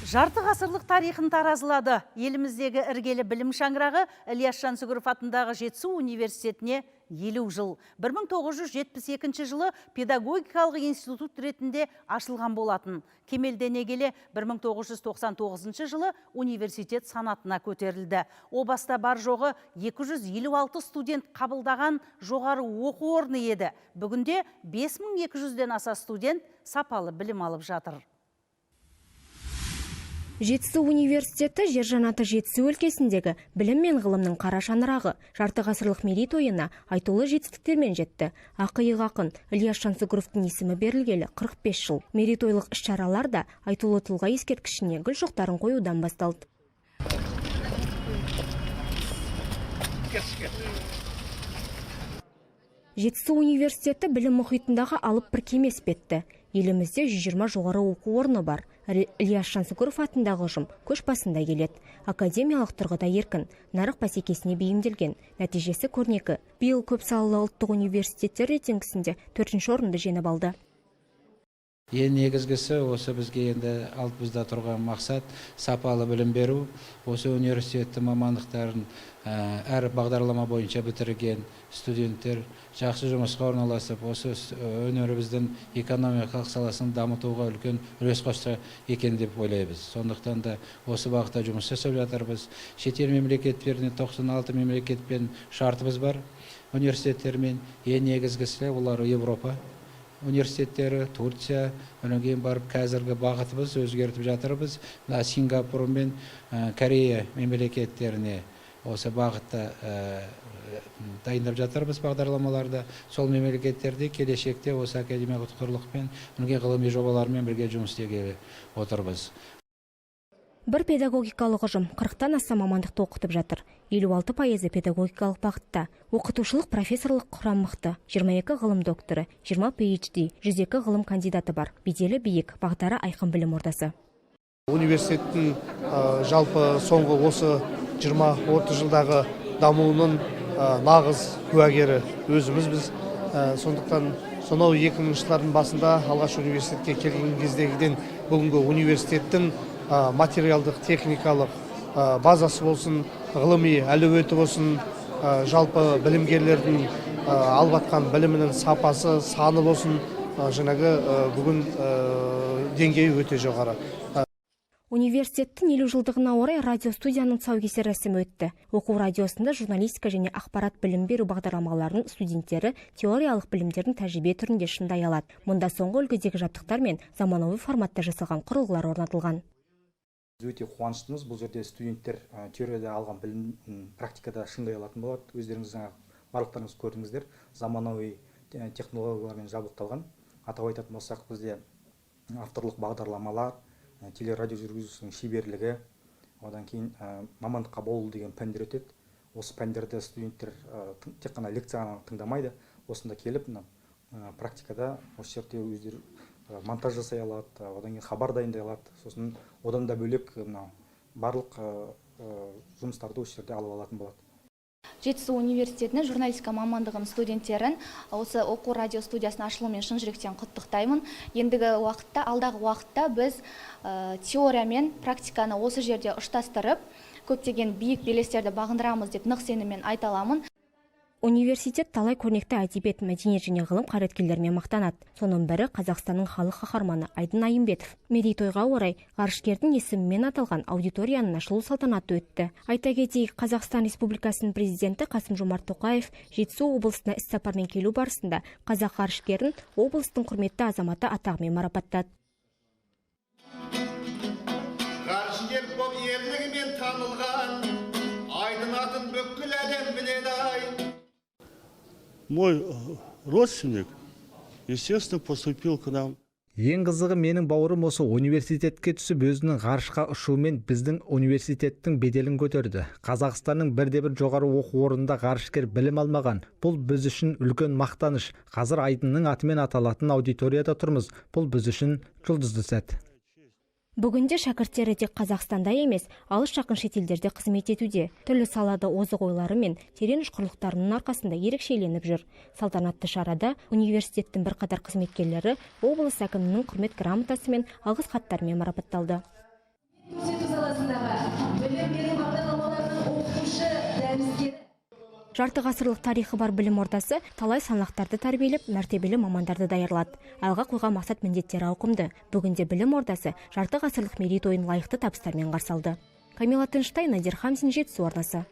Жарты ғасырлық тарихын таразылады. Еліміздегі іргелі білім шаңырағы Ілияс Жансүгіров атындағы Жетісу университетіне 50 жыл. 1972 жылы педагогикалық институт ретінде ашылған болатын. Кемелдене келе 1999 жылы университет санатына көтерілді. О баста бар жоғы 256 студент қабылдаған жоғары оқу орны еді. Бүгінде 5200-ден аса студент сапалы білім алып жатыр. Жетісу университеті жер жаннаты Жетісу өлкесіндегі білім мен ғылымның қара шаңырағы. Жарты ғасырлық мерейтойына айтулы жетістіктермен жетті. Ақиық ақын Ілияс Жансүгіровтің есімі берілгелі 45 жыл. Мерейтойлық іс-шаралар да айтулы тұлға ескерткішіне гүл шоқтарын қоюдан басталды. Жетісу университеті білім мұхитындағы алып бір кеме іспетті. Елімізде 120 жоғары оқу орны бар. Ілияс Жансүгіров атындағы ұжым көш басында келеді. Академиялық тұрғыда еркін, нарық бәсекесіне бейімделген. Нәтижесі көрнекі. Биыл көпсалалы ұлттық университеттер рейтингісінде 4-ші орынды жеңіп алды. Ең негізгісі осы бізге енді алдымызда тұрған мақсат сапалы білім беру. Осы университеттің мамандықтарын әр бағдарлама бойынша бітірген студенттер жақсы жұмысқа орналасып, осы өнеріміздің экономикалық саласын дамытуға үлкен үлес қосса екен деп ойлаймыз. Сондықтан да осы бағытта жұмыс жасап жатырмыз. Шетел мемлекеттеріне 96 мемлекетпен шартымыз бар университеттермен. Ең негізгісі олар Европа университеттері, Турция, одан кейін барып қазіргі бағытымыз өзгертіп жатырмыз. Мына Сингапур мен Корея мемлекеттеріне осы бағытта дайындап жатырмыз бағдарламаларды. Сол мемлекеттерде келешекте осы академиялық ұтқырлықпен, одан кейін ғылыми жобалармен бірге жұмыс істегелі отырмыз. Бір педагогикалық ұжым 40-тан аса мамандықты оқытып жатыр. 56% педагогикалық бағытта. Оқытушылық профессорлық құрам мықты. 22 ғылым докторы, 20 PhD, 102 ғылым кандидаты бар. Беделі биік, бағдары айқын білім ордасы. Университеттің жалпы соңғы осы 20-30 жылдағы дамуының нағыз куәгері өзіміз біз. Сондықтан сонау 2000 жылдардың басында алғаш университетке келген кездегіден бүгінгі университеттің материалдық, техникалық базасы болсын, ғылыми әлеуеті болсын, жалпы білімгерлердің алып атқан білімінің сапасы, саны болсын, жаңағы бүгін деңгейі өте жоғары. Университеттің 50 жылдығына орай радиостудияның тұсаукесер рәсімі өтті. Оқу радиосында журналистика және ақпарат білім беру бағдарламаларының студенттері теориялық білімдерін тәжірибе түрінде шыңдай алады. Мұнда соңғы үлгідегі жабдықтар мен заманауи форматта жасалған құрылғылар орнатылған. Біз өте қуаныштымыз. Бұл жерде студенттер теорияда алған білімін практикада шыңдай алатын болады. Өздеріңіз жаңа барлықтарыңыз көрдіңіздер, заманауи технологиялармен жабдықталған. Атап айтатын болсақ, бізде авторлық бағдарламалар, телерадио жүргізушінің шеберлігі, одан кейін мамандыққа болу деген пәндер өтеді. Осы пәндерді студенттер тек қана лекцияны тыңдамайды, осында келіп мына практикада осы жерде өздері монтаж жасай алады, одан кейін хабар дайындай алады. Сосын одан да бөлек мынау барлық жұмыстарды осы жерде алып алатын болады. Жетісу университетінің журналистика мамандығының студенттерін осы оқу радио студиясының ашылуымен шын жүректен құттықтаймын. Ендігі уақытта, алдағы уақытта біз теория мен практиканы осы жерде ұштастырып, көптеген биік белестерді бағындырамыз деп нық сеніммен айта аламын. Университет талай көрнекті әдебиет, мәдениет және ғылым қайраткерлерімен мақтанады. Соның бірі Қазақстанның халық қаһарманы Айдын Айымбетов. Мерейтойға орай ғарышкердің есімімен аталған аудиторияның ашылу салтанаты өтті. Айта кетейік, Қазақстан Республикасының президенті Қасым-Жомарт Тоқаев Жетісу облысына іссапармен келу барысында қазақ ғарышкерін облыстың құрметті азаматы атағымен марапаттады. Ғарышкер боп ерлігімен танылған, Айдын атын бүкіл әлем біледі ай. Мой родственник, естественно, поступил к нам. Ең қызығы, менің бауырым осы университетке түсіп, өзінің ғарышқа ұшуымен біздің университеттің беделін көтерді. Қазақстанның бірде-бір жоғары оқу орнында ғарышкер білім алмаған. Бұл біз үшін үлкен мақтаныш. Қазір Айдынның атымен аталатын аудиторияда тұрмыз. Бұл біз үшін жұлдызды сәт. Бүгінде шәкірттері тек Қазақстанда емес, алыс жақын шетелдерде қызмет етуде. Түрлі салада озық ойлары мен терең ұшқырлықтарының арқасында ерекшеленіп жүр. Салтанатты шарада университеттің бірқатар қызметкерлері облыс әкімінің құрмет грамотасы мен алғыс хаттарымен марапатталды. Жарты ғасырлық тарихы бар білім ордасы талай саңлақтарды тәрбиелеп, мәртебелі мамандарды даярлады. Алға қойған мақсат міндеттері ауқымды. Бүгінде білім ордасы жарты ғасырлық мерейтойын лайықты табыстармен қарсы алды. Камила Тыныштай, Надир Хамзин, Жетісу арнасы.